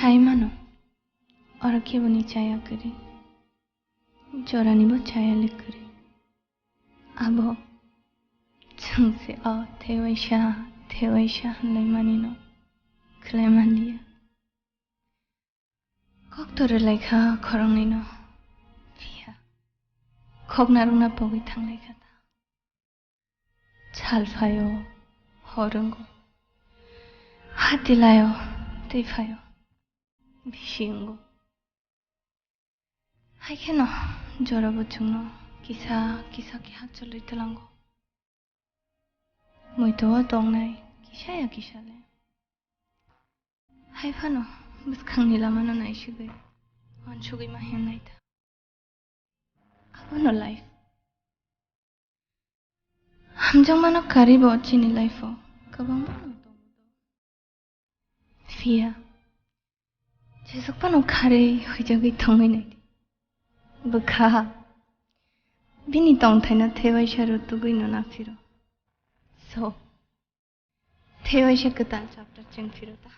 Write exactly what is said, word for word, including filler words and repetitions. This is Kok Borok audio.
Saimano, oro keboni chaya kwrwi, joranibo chaya le kwrwi. Abo chwng se o thewaisa, thewaisa hwnlaimanino khlai manliya. Kok to rwlaikha khoroknwino, phiya kok narwkna pogwi thanglaikha ta. Sal phaio, hor wngo, hati laio, twi phaio, bisi wngo. Hai kheno jorabo chwngno kisa kisa khe hakcholwi twlango. Muitu-o tongnai kisa ya kisa le. Hai phano bwskangni lamano naisugwi, uansugwi ma himnai ta. Abono life. Hamjakmano karwi bo chini life-o kwbangma no tongo do. Phiya jesuk phano kharwi huijagwi tongwi naidi. Bwkha bini tongthaino thewaisa rutugwi no naphiro. So, thewaisa kwtal chapter chwng phiro ta.